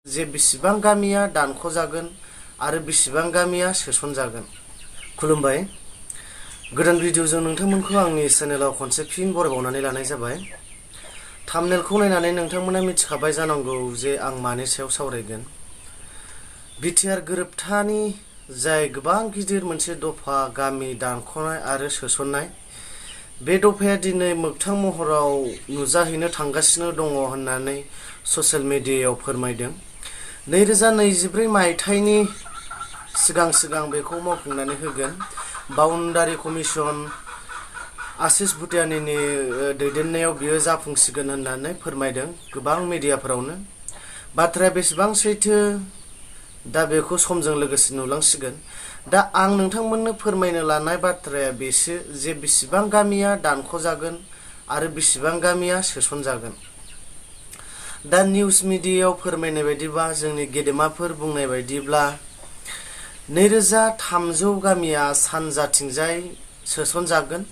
जे बेसेबां गामिया दानख'जागोन आरो बेसेबां गामिया सोसनजागोन। खुलुमबाय, गोदान भिडिअजों नोंथांमोनखौ आंनि चेनेलाव खनसे फिन बरायबावनानै लानाय जाबाय। थाम्बनेलखौ नायनानै नोंथांमोना मिथिखाबाय जानांगौ जे आं मानि सायाव सावरायगोन। बिटिआर गोरोबथानि जाय गोबां गिदिर मोनसे दफा गामि दानख'नाय आरो सोसननाय, बे दफाया दिनै मोगथां महराव नुजाहैनो थांगासिनो दङ होननानै ससियेल मिडियायाव फोरमायदों। 2024 मायथाइनि सिगां बेखौ मावफुंनानै होगोन। बाउन्डारि कमिसन आशिष भुटियानिनि दैदेननायाव बियो जाफुंसिगोन होननानै फोरमायदों गोबां मिडियाफोरावनो। बाथ्राया बेसेबां सैथो दा बेखौ समजों लोगोसे नुलांसिगोन। दा आं नोंथांमोननो फोरमायनो लानाय बाथ्राया बेसो जे बेसेबां गामिया दानख'जागोन आरो बेसेबां गामिया सोसनजागोन। दा निउस मिडियायाव फोरमायनाय बायदिबा, जोंनि गेदेमाफोर बुंनाय बायदिब्ला 2300 गामिया सानजाथिंजाय सोसनजागोन,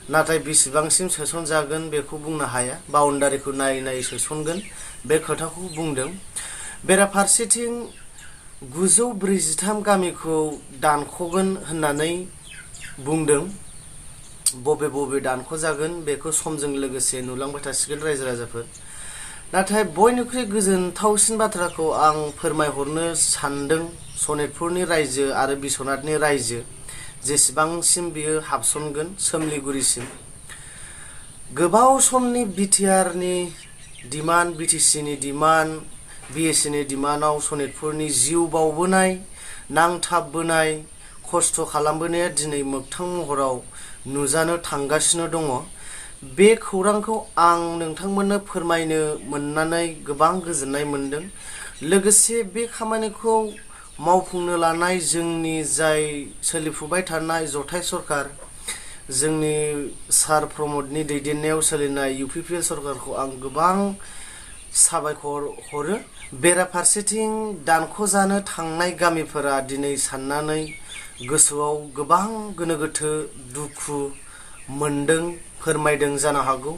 नाथाय बेसेबांसिम सोसनजागोन बेखौ बुंनो हाया। बाउन्डारिखौ नायै सोसनगोन बे खोथाखौ बुंदों। बेराफारसेथिं 943 गामिखौ दानख'गोन होननानै बुंदों। बबे दानख'जागोन बेखौ समजों लोगोसे नुलांबाय थासिगोन रायजो राजाफोर। नाथाय बयनिख्रुइ गोजोनथावसिन बाथ्राखौ आं फोरमायहरनो सानदों सनितपुरनि रायजो आरो बिस्वनाथनि रायजो, जेसेबांसिम बियो हाबसनगोन सोमलिगुरिसिम। गोबाव समनि बिटिआरनि डिमान्ड, बिटिसिनि डिमान्ड, बिएससिनि डिमान्डआव सनितपुरनि जिउ बावबोनाय, नांथाबबोनाय, खस्थ' खालामबोनाया दिनै मोगथां महराव नुजानो थांगासिनो दङ। बे खौरांखौ आं नोंथांमोननो फोरमायनो मोननानै गोबां गोजोननाय मोनदों। लोगोसे बे खामानिखौ मावफुंनो लानाय जोंनि जाय सोलिफुबाय थानाय जथाय सरकार, जोंनि सार प्रमदनि दैदेननायाव सोलिनाय इउपिपिएल सरकारखौ आं गोबां साबायखर हरो। बेराफारसेथिं दानख'जानो थांनाय गामिफोरा दिनै साननानै गोसोआव गोबां गोनो गोथो दुखु मोनदों, फोरमायदों जानो हागौ।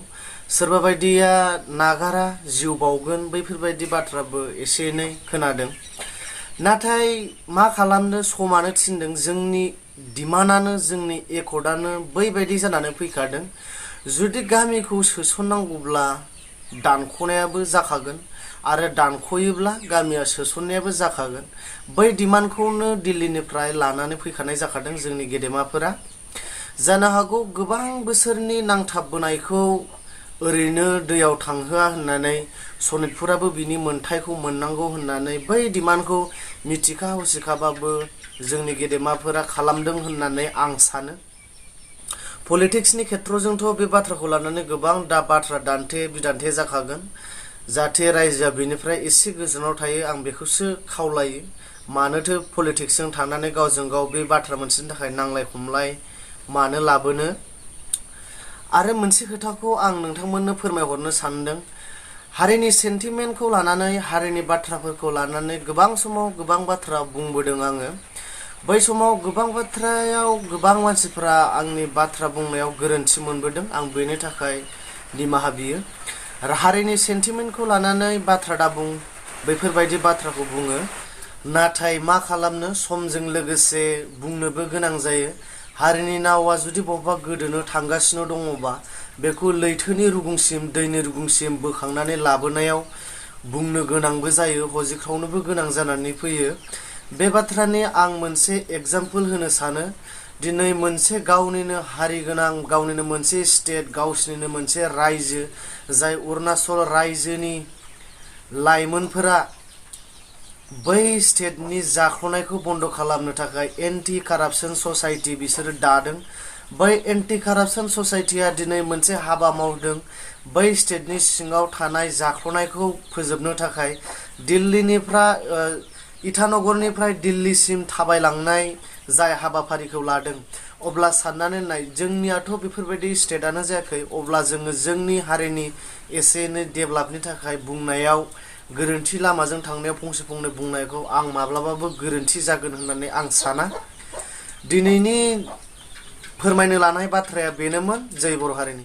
सोरबा बायदिया नागारा, जिउ बावगोन, बैफोरबायदि बाथ्राबो एसे एनै खोनादों। नाथाय मा खालामनो, समानो थिनदों। जोंनि डिमान्डआनो, जोंनि एकर्डआनो बैबायदि जानानै फैखादों। जुदि गामिखौ सोसननांगौब्ला दानख'नायाबो जाखागोन, आरो दानख'योब्ला गामिया सोसननायाबो जाखागोन। बै डिमान्डखौनो दिल्लीनिफ्राय लानानै फैखानाय जाखादों जोंनि गेदेमाफोरा। जानो हागौ गोबां बोसोरनि नांथाबबोनायखौ ओरैनो दैयाव थांहोआ होननानै, सनितपुराबो बिनि मोन्थायखौ मोननांगौ होननानै बै डिमान्डखौ मिथिखा हसिखाबाबो जोंनि गेदेमाफोरा खालामदों होननानै आं सानो। पलिटिक्सनि खेत्रजोंथ' बे बाथ्राखौ लानानै गोबां बाथ्रा दान्थे बिदान्थे जाखागोन। जाहाथे रायजोआ बेनिफ्राय एसे गोजानाव थायो, आं बेखौसो खावलायो। मानोथो पलिटिक्सजों थानानै गावजों गाव बे बाथ्रा मोनसेनि थाखाय नांलाय खमलाय मानो लाबोनो। आरो मोनसे खोथाखौ आं नोंथांमोननो फोरमायहरनो सानदों। हारिनि सेन्टिमेन्टखौ लानानै, हारिनि बाथ्राफोरखौ लानानै गोबां समाव गोबां बाथ्रा बुंबोदों आङो। बै समाव गोबां बाथ्रायाव गोबां मानसिफ्रा आंनि बाथ्रा बुंनायाव गोरोन्थि मोनबोदों। आं बेनि थाखाय निमाहा बियो। हारिनि सेन्टिमेन्टखौ लानानै बाथ्रा दाबुं, बैफोरबायदि बाथ्राखौ बुङो। नाथाय मा खालामनो, समजों लोगोसे बुंनोबो गोनां जायो। हारिनि नावा जुदि बबेबा गोदोनो थांगासिनो दङबा, बेखौ लैथोनि रुगुंसिम, दैनि रुगुंसिम बोखांनानै लाबोनायाव बुंनो गोनांबो जायो, हजिख्रावनोबो गोनां जानानै फैयो। बे बाथ्रानि आं मोनसे एगजामपोल होनो सानो। दिनै मोनसे गावनिनो हारि गोनां, गावनिनो मोनसे स्टेट, गावसिनिनो मोनसे रायजो, जाय अरुणाचल रायजोनि लाइमोनफोरा बै स्टेटनि जाख्ल'नायखौ बन्द' खालामनो थाखाय एन्टि कारापसन ससाइटि बिसोरो दादों। बै एन्टि कारापसन ससाइटिया दिनै मोनसे हाबा मावदों। बै स्टेटनि सिङाव थानाय जाख्ल'नायखौ फोजोबनो थाखाय दिल्लीनिफ्राय इटानगरनिफ्राय दिल्लीसिम थाबायलांनाय जाय हाबाफारिखौ लादों। अब्ला साननानै नाय, जोंनियाथ' बेफोरबायदि स्टेटआनो जायाखै। अब्ला जोङो जोंनि हारिनि एसे एनै डेभेलपनि थाखाय बुंनायाव, गोरोन्थि लामाजों थांनायाव फंसे फंनै बुंनायखौ आं माब्लाबाबो गोरोन्थि जागोन होननानै आं साना। दिनैनि फोरमायनो लानाय बाथ्राया बेनोमोन। जय बर' हारिनि।